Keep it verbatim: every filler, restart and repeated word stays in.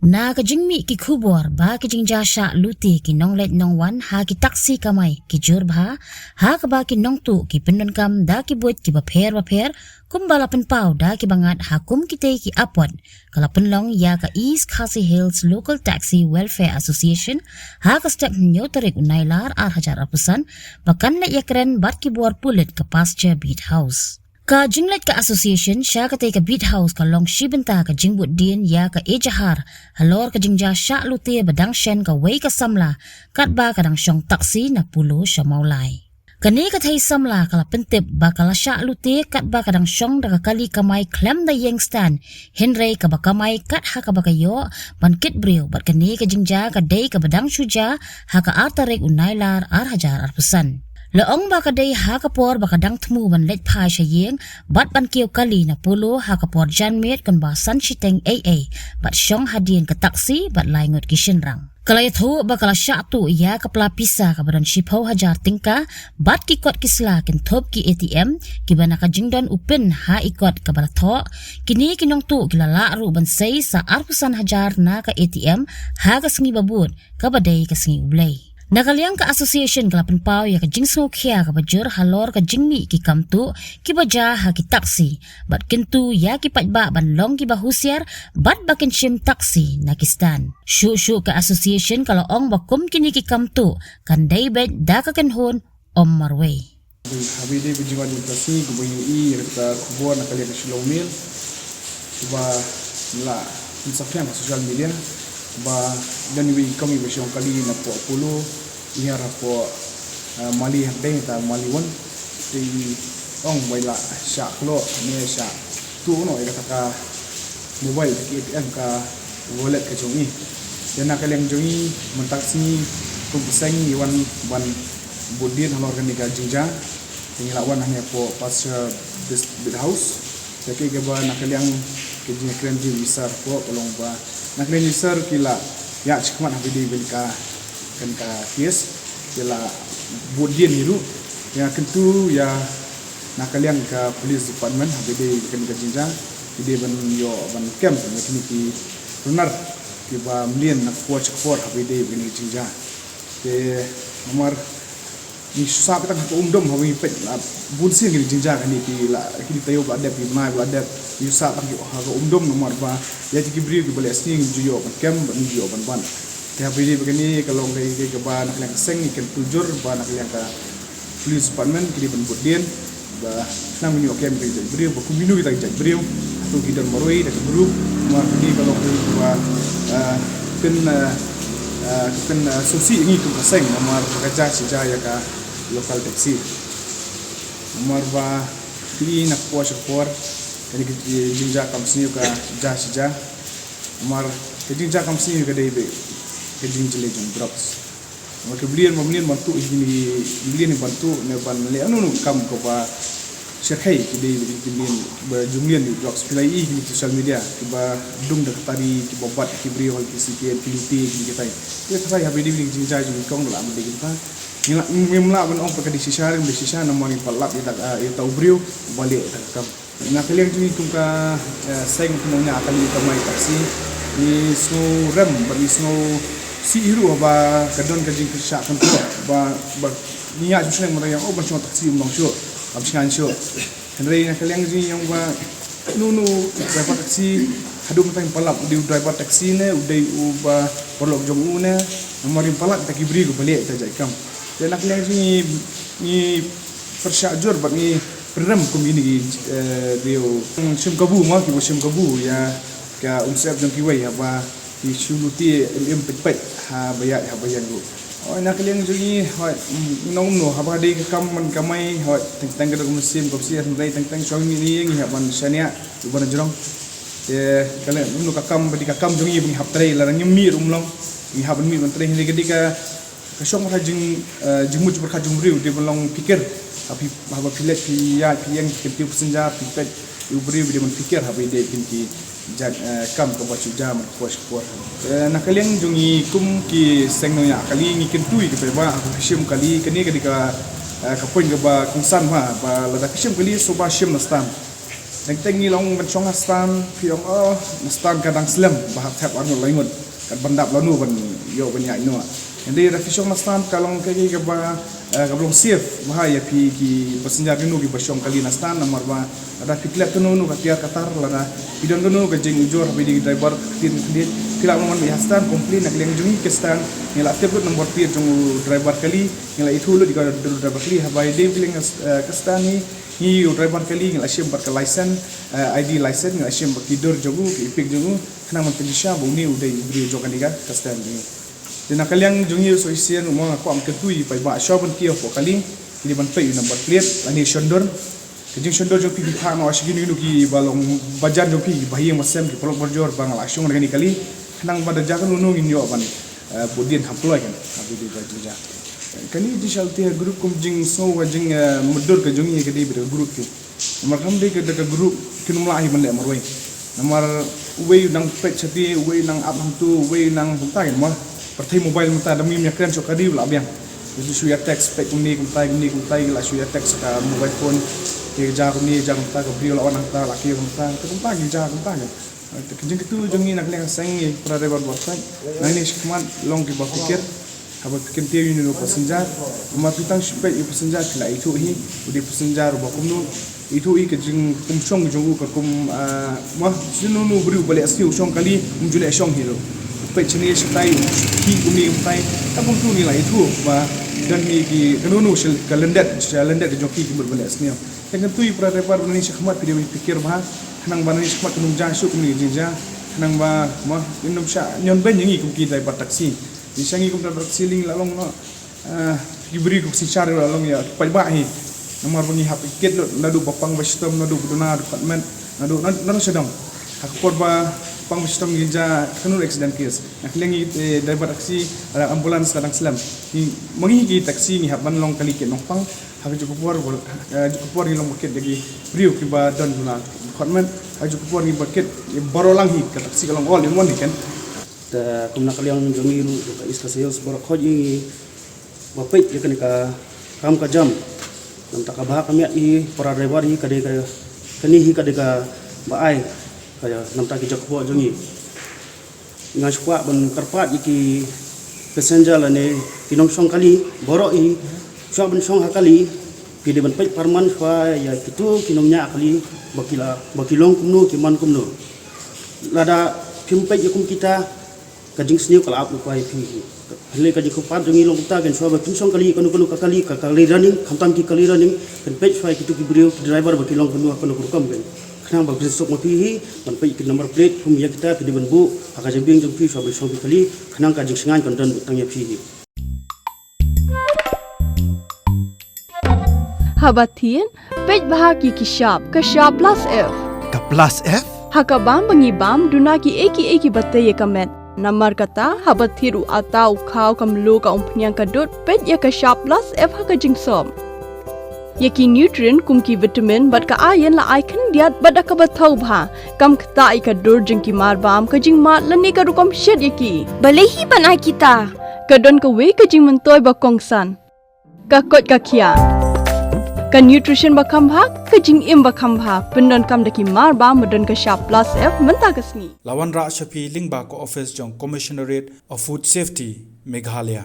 Na ka jingmih ki khubor ba ki jingjia shah lute ki nongleit nongwan ha ki taksi kamai ki jur bha, ha kaba ki nongtuh ki pyndonkam da ki buit kiba pher bapher, kumba la pynpaw da ki bangat ha kum kitei ki apot, ka la pynlong ïa ka East Khasi Hills Local Taxi Welfare Association ha ka step hynñiew tarik u Nailar ar hajar arphew san, ba kan leit ïakren bad ki bor pulit ka Pasture Beat House. Ka jingleit ka association sha katei ka Beat House ka long shi bynta ka jingbud dien ïa ka ejahar halor ka jingjia shah lute ba dang shen kawei ka samla katba ka dang shong taksi na Polo sha Mawlai. Kane ka thei samla ka la pyntip ba ka la shah lute katba ka dang shong da ka kali kamai khlem da ïeng stand, hynrei kaba kamai kat ha kaba ka ïoh ban kit briew, bad kane ka jingjia ka dei kaba dang shu jia ha ka ar tarik u Nailar ar hajar arphew san. La ong ba ka dei ha ka por ba ka dang thmu ban leit phai sha ïing bad ban kiew kali na Polo ha ka por janmiet, kynba san shiteng eiei, bad shong hadien ka taksi bad lai ngut ki shynrang. Ka la ïathuh ba ka la shah tuh ïa ka pla pisa kaba don shiphew hajar tyngka, bad ki kot ki sla kynthup ki A T M, kiba na ka jingdon u pin ha i kot kaba la thoh, kine ki nongtuh ki la lah ruh ban sei sa arphew san hajar na ka A T M ha ka sngi ba bud, kaba dei ka sngi U Blei. Na ka liang ka association ka la pynpaw ïa ka jingsngewkhia kaba jur halor ka jingmih ki kam tuh kiba jia ha ki taksi, bad kyntu ïa ki paidbah ban long kiba husiar bad ba kin shim taksi na ki stand. Shuh shuh ka association ka la ong ba kum kine ki kam tuh kan dei beit da ka kynhun ym marwei. Haba ïadei bad jingwan jong ka sngi, kumba ngi ïohi ïa kata ka khubor na ka liang ka Shillong Mail, kumba la pynsaphriang ha social media, ba don iwei i kam iba shong kali na poh Polo, i hiar hapoh, ah, Mali hangtei, ta Mali One. Te i ong ba i la shah khlok ne shah tuh noh ïa kata ka mobile, ka A T M, ka wallet ka jong i. Te na ka liang jong i, mynta ka sngi kum ka seng ngi wan ban bud dien halor kane ka jingjia. Te ngi la wan hangne hapoh Pasture Beat House. Te kaei kaba na ka liang ka jingkren jong i officer hapoh ka long ba na ka liang i officer ki la ïaid shakhmat haba ïadei bad kane ka, kane ka case. Ki la bud dien hi ruh. Ïa kyntu ïa na ka liang ka police department haba ïadei bad kane ka jingjia, ki dei ban ïoh ban kem ïa kine ki runar kiba mlien na ka por sha ka por haba ïadei bad kane ka jingjia. Te namar ngi shu sah tang ha ka umdom haba ngi peit, ah, bun sien kine ki jingjia kane ki la, kine ki taïew ba la dep, ki bnai ba la dep, ngi sah tang ha ka umdom namar ba ïa kine ki briew kiba leh sngi ngim ju ïoh ban kem bad ngim ju ïoh ban bat. Te haba ïadei bad kane ka long kaei kaei kaba na ka liang ka seng ngi kyntu jur ba na ka liang ka police department ki dei ban bud dien ba khnang ban ïoh kem ïa ki jait briew, ba kumno kita ki jait briew, hato ki don marwei da ka group, namar kane ka long kaei kaba, ah, pyn, ah, ah, pyn, ah, sngewsih ïa ngi kum ka seng namar ba ka jia shi jia ïa ka local taxi. Namar ba kine na ka por sha ka por kane ka jingjia kam sniew ka jia shi jia. Namar ka jingjia kam sniew ka dei beit ka jingjyllei jong drugs. Namar ki briew ba mlien ban tuh, ki mlien ban tuh ne ban leh kano kano ka kam kaba shyrkhei, ki dei ki mlien ba ju mlien ïa drugs. Phi la ïohi ha social media kiba dung da ka tari, kiba bat ki briew ha ki syngkien, ki lute, ki kitai. Ki kitai haba ïadei bad kine ki jingjia jong i kong la ban dei kita. Ngim lah, ngim lah ban ong ba ka dei shisha, ka dei shisha namar ngim pat lap ïa uta, ïa uta u briew uba leh ïa uta ka kam. Na ka liang jong ngi kum ka, eh, seng ka nongñiah kali kamai taxi, ngi sngewrem bad ngi sngewsih hi ruh haba ka don ka jingpyrshah kynthor ba, ba ngi ïa ju sngewrem ba ïa, oh, ban shong taxi ym long shuh, ym shngaiñ shuh. Hynrei na ka liang jong ngi ïa ba uno uno u driver taxi haduh mynta ngim pat lap u dei u driver taxi ne u dei uba paralok jong u ne, namar ngim pat lap ïa kita ki briew kiba leh ïa kita ki jait kam. Te na ka liang jong ngi, ngi pyrshah jur bad ngi pynrem kum kine ki, eh, briew shim kabu mo, kiba shim kabu ïa ka umsyep jong kiwei haba ki shu lute im im peit peit haba ïaid haba ïeng ruh. Hooid, na ka liang jong ngi, hooid, mm, ngi ong kumno haba dei ka kam ban kamai, hooid, teng teng ka dei ka mynsiem ka mynsiem, hynrei teng teng shuwa ngi ïeng ngi hap ban shaniah, ngi ban jrong. Te ka liang kumno ka kam, ba dei ka kam jong ngi ba ngi hap trei, lada ngim mih ruh ym long, ngi hap ban mih ban trei, hynrei ka dei ka Ka shong bad ka jing, eh, jingmut jingpyrkhat jong u briew, dei ban long pyrkhat. Haba phi, haba phi leit phi ïaid phi ïeng phi kyntiew passenger phi peit ïa u briew, dei ban pyrkhat haba ïadei bad kine ki jait, eh, kam kaba shu jia man ka por sha ka por. Eh, na ka liang jong ngi kum ki seng nongñiah kali ngi kyntu ïa ki paidbah haba phi shim kali, kane ka dei ka, eh, ka point kaba kongsan bha, ba lada phi shim kali sngewbha shim na stand. Teng teng ngi long ban shong ha stand, phi ong, oh, na stand ka dang slem, ba hap thep arngut laingut, kat ban dap lano ban ïoh ban ïaid noh. Hynrei da phi shong na stand ka long kaei kaei kaba, eh, kaba long safe bha ïa phi ki passenger kino kiba shong kali na stand, namar ba lada phi klet kano kano ka tiar ka tar, lada phi don kano ka jingujor ha phi ki driver ka ktien ka khyndiat, phi lah long ban ïa stand complain na ka liang jong ngi ka stand, ngi la tip lut nombor plate jong u driver kali, ngi la ithuh lut ïa ka driver kali, haba ïadei ka liang, eh, ka stand hi, ngi ïa u driver kali ngi la shim bad ka license, eh, I D license, ngi la shim bad ki dur jong u, ki EPIC jong u, khnang ban pynshisha ba une u dei u briew jong kane ka stand jong ngi. Te na ka liang jong ngi u shisien u ma nga kwah ban kyntu ïa i paidbah shuwa ban kiew hapoh kali, ki dei ban peit ïa u number plate lane shondur. Ka jingshondur jong phi phi phah noh sha kino kino kiba long bajan jong phi, ba ïing ba sem, ki paralok parajor ba nga la shong na kane kali, khnang ba da jia kano kano ngin ïoh ban, eh, bud dien kham kloi kan. Ka dei ka jingja. Kane ka jingshakri ha group kum jingsngew ka jing, eh, mutdur ka jong ngi ka dei beit da ka group ki. Namar kam dei ka da ka group kin ym lah hi ban leh marwei. Namar uwei u nang peit shati, uwei u nang ap hangto, uwei u nang kumta kan mo. Pyrthei mobile mynta da ngim ïa kren shuh ka dei u la biang. Uwei shu ïa text peit kumne kumta kumne kumta, la shu ïa text ka mobile phone. Ki ja kumne ja kumta, ka briew la wan hangta, la kiew hangta, kumta ki ja kumta kan. Te ka jingkyntu jong ngi na ka liang seng ïa para driver bad peit. Nangne shakhmat long kiba pyrkhat. Haba phi kyntiew ïa une u passenger, ma phi tang shu peit ïa u passenger phi la ithuh hi, u dei passenger uba kumno, ithuh hi ka jingkumshong jong u ka kum, ah, ma, shu no no briew ba leh sniew shong kali, um ju leh shong hi ruh. Peit shane shatai, u khih kumne kumtai, ka kumtu ngi la ithuh ba don hi ki, kano kano sha ka lyndet, sha lyndet ka jong ki ki mut ba leh sniew. Te kyntu ïa para driver ba nangne shakhmat phi dei ban pyrkhat bha, khnang ba nangne shakhmat kan ym jia shuh kumne ka jingjia, khnang ba, ma, kin ym shah ñion beiñ ïa ngi kum ki driver taxi. Ngi sha ngi kum driver taxi lei la long noh, ah, ki briew ki synshar la long ïa paidbah hi. Namar ba ngi hap kit lut naduh ba pang ba shitom, naduh ba duna department, naduh, naduh, naduh shadong. Ha ka por ba pang ba shitom ngi ja kano accident case. Na ka liang ngi, eh, driver taxi, lada ambulance ka dang slem. Ngi, ma ngi ki taxi ngi hap ban long kali kit nongpang. Ha kajuh ka por, eh, kajuh ka por ngi long ba kit ïa ki briew kiba don duna department. Ha kajuh ka por ngi ba kit, eh, baroh lang hi ka taxi ka long all in one hi kan. Te kum na ka liang jong ngi ruh jong ka East Khasi Hills baroh khoit ngi ba peit ïa kane ka kam ka jam. Namar ka bha ka miat hi para driver hi ka dei ka, kane hi ka dei kaba ai ka namar ki jaka jong ngi. Nga shu kwah ban kyrpad ïa ki passenger lane ki nongshong kali baroh hi, shuwa ban shong ha kali phi dei ban peit pyrman shuwa ïa kito ki nongñiah kali ba ki la, ba ki long kumno ki man kumno. Lada phim peit ïa kum kita, ka jingsniew ka la ap lypa ïa phi hi. Hynrei ka jingkyrpad jong ngi long kumta kan, shuwa ba phin shong kali kano kano ka kali, ka kali running, khamtam ki kali running, kan peit shuwa ïa kito ki briew ki driver ba ki long kano kano ka rukom kan. Khnang ba phin suk ma phi hi ban peit ki number plate, kum ïa kita phi dei ban buh ha ka jingbiang jong phi shuwa ban shong phi kali, khnang ka jingshngaiñ kan don tang ïa phi hi. Haba thied, peit bha ki ki shap, ka shap plus F. Ka plus F? Ha ka bam ba ngi bam, duna kiei kiei kiba tei ïa ka met. Namar kata, haba thied u atta, u khaw, ka mluh, ka umphniang, ka dud, peit ïa ka shap plus F ha ka jingsop. Ïa ki nutrient kum ki vitamin bad ka iron la ai khyndiat bad da kaba thaw bha. Kam ktah ïa ka dur jong ki marbam, ka jingmad lane ka rukom shet ïa ki. Balei hi ban ai kita? Ka don kawei ka jingmyntoi ba kongsan. Ka koit ka khiah. Ka nutrition ba kham bha, ka jingim ba kham bha. Pyndonkam da ki marbam ba don ka shap plus F mynta ka sngi. La wanrah sha phi lyngba ka office jong Commissionerate of Food Safety, Meghalaya.